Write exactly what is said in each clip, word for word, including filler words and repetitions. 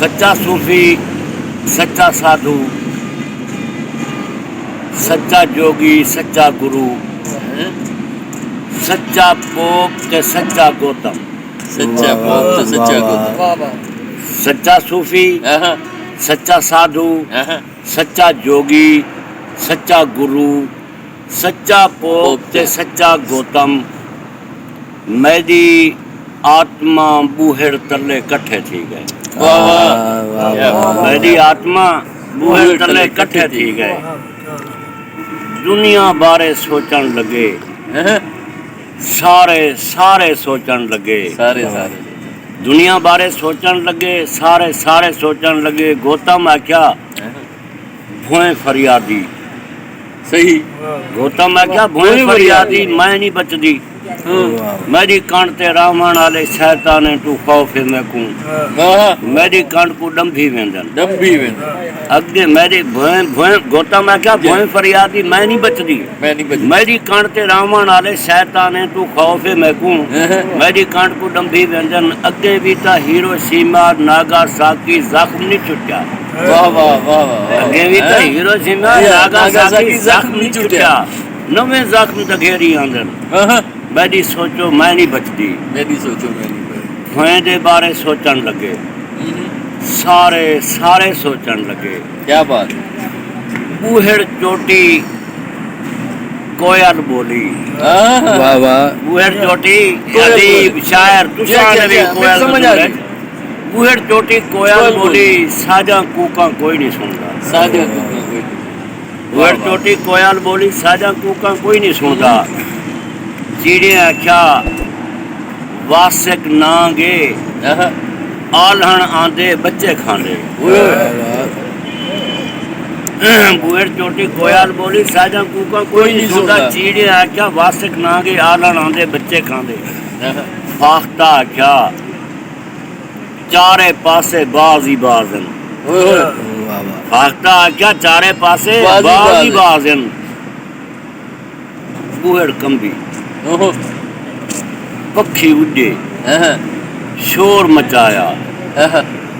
سچا صوفی، سچا سادھو، سچا جوگی، سچا گرو، سچا پوپ تے سچا گوتم۔ سچا پوپ تے سچا گوتم۔ سچا صوفی، سچا سادھو، سچا جوگی، سچا گرو، سچا پوپ تے سچا گوتم۔ میݙی آتما ٻوہڑ تلے کٹھے تھی ڳئے۔ میݙی آتما ٻوہڑ تلے کٹھے تھی ڳئے۔ دنیا بارے سوچݨ لڳے، سارے سارے سوچݨ لڳے۔ دنیا بارے سوچݨ لڳے، سارے سارے سوچݨ لڳے۔ گوتم آکھیا، بھوئیں فریادی۔ گوتم آکھیا، بھوئیں فریادی، میں نی بچدی۔ میݙی کنڈ تے رہوݨ آلے شیطانیں توں خوف ہے میکوں۔ میݙی کنڈ کوں ݙنبھی ویندن۔ اڳے میݙی بھوئیں، بھوئیں، گوتم آکھیا، بھوئیں فریادی، میں نی بچدی۔ میݙی کنڈ تے رہوݨ آلے شیطانیں توں خوف ہے میکوں۔ میݙی کنڈ کوں ݙنبھی ویندن۔ اڳے وی تاں ہیروشیما، ناگاساکی زخم نی چھٹیا۔ اڳے وی تاں ہیروشیما، ناگاساکی زخم نی چھٹیا۔ نویں زخم دگھیری آندن۔ میݙی سوچو میں نی بچدی۔ بھوئیں دے بارے سوچݨ لڳے۔ سارے سارے سوچݨ لڳے۔ ٻوہڑ چوٹی کوئل ٻولی۔ ٻوہڑ چوٹی، ادیب، شاعر، تساں دے وی کوئل ٻولی۔ ٻوہڑ چوٹی کوئل ٻولی، ساجاں کوکاں کوئی نی سݨدا۔ ٻوہڑ چوٹی کوئل ٻولی، ساجاں کوکاں کوئی نی سݨدا۔ چیڑیں آکھیا، واسک نانگ اے، آلھݨ آندے ٻچے کھاندے۔ ٻوہڑ چوٹی کوئل ٻولی، ساجاں کوکاں کوئی نی سݨدا۔ چیڑیں آکھیا، واسک نانگ اے، آلھݨ آندے ٻچے کھاندے۔ فاختہ آکھیا، چارے پاسے باز ہی باز ہن۔ فاختہ آکھیا، چارے پاسے باز ہی باز ہن۔ ٻوہڑ کنبی، پکھی اݙے، شور مچایا،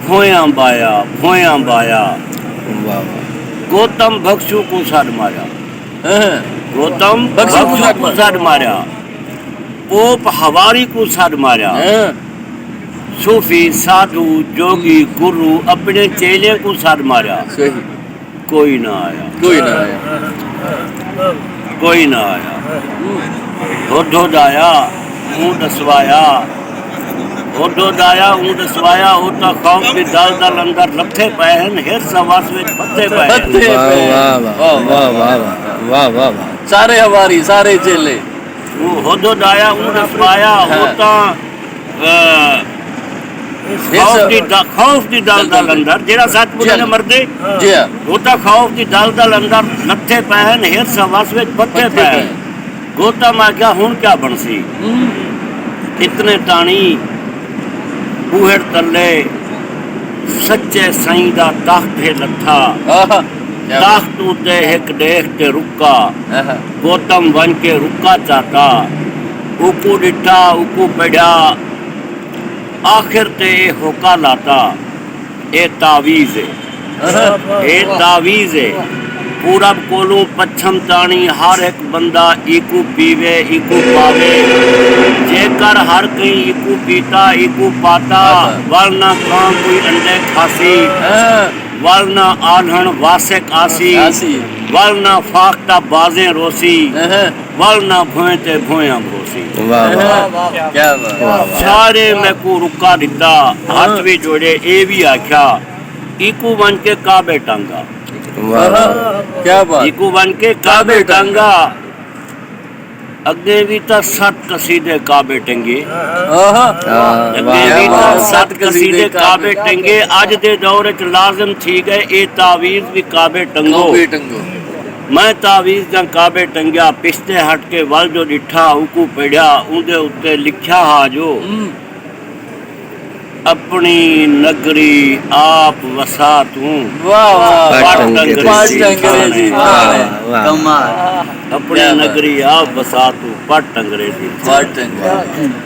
بھوئیاں ٻایا، بھوئیاں ٻایا۔ گوتم بھکشو کوں سݙ ماریا۔ گوتم بھکشو کوں سݙ ماریا۔ پوپ ہواری کوں سݙ ماریا۔ صوفی، سادھو، جوگی، گرو اپݨے چیلیں کوں سݙ ماریا۔ کوئی نہ آیا۔ کوئی نہ آیا۔ ہد ہد آیا، اوں ݙسوایا۔ ہد ہد آیا، اوں ݙسوایا، او تاں خوف دی دل دل اندر لتھے پئے ہن، حرص ہوس وچ پھتے پئے ہن۔ سارے ہواری، سارے چیلے۔ او ہد ہد آیا، اوں ݙسوایا، او تاں، اے، خوف دی د-، خوف دی دل دل اندر، جیڑھا سچ ٻولے نہ مردے، او تاں خوف دی دل دل اندر لتھے پئے ہن، حرص ہوس وچ پھتے پئے ہن۔ گوتم آکھیا، ہݨ کیا بݨسی؟ اتنے تاݨی ٻوہڑ تلے سچے سئیں دا تخت ہے لتھا۔ تخت اتے ہک ݙیکھ تے رکا۔ گوتم ونڄ کے رکا چاتا۔ اوکوں ݙٹھا، اوکوں پڑھیا۔ آخر تے اے ہوکا لاتا۔ اے تعویذ ہے۔ اے تعویذ ہے۔ پورب کولوں پچھم تاݨی ہر ہک بندہ ایکوں پیوے، ایکوں پاوے۔ جیکر ہر کہیں ایکوں پیتا، ایکوں پاتا، ول نہ کاں کوئی انڈے کھاسی، ول نہ آلھݨ واسک آسی، ول نہ فاختہ بازیں روسی، ول نہ بھوئیں تے بھویاں بھوسی۔ سارے میکوں رکا ݙتا، ہتھ وی جوڑے، اے وی آکھیا، ایکوں ونڄ کے کعبے ٹنگ آ۔ ایکوں ونڄ کے کعبے ٹنگ آ۔ اڳے وی تاں ست قصیدے کعبے ٹنگے۔ اڳے وی تاں ست قصیدے کعبے ٹنگے۔ اڄ دے دور اچ لازم تھی ڳئے، اے تعویذ وی کعبے ٹنگو۔ میں تعویذ دیاں کعبے ٹنگیا، پچھتے ہٹ کے ول جو ݙٹھا، اوکوں پڑھیا، اوندے اتے لکھیا ہا جو، اپݨی نگری آپ وسا توں، پٹ انگریزی کھاݨے۔ اپݨی نگری آپ وسا توں، پٹ انگریزی کھاݨے۔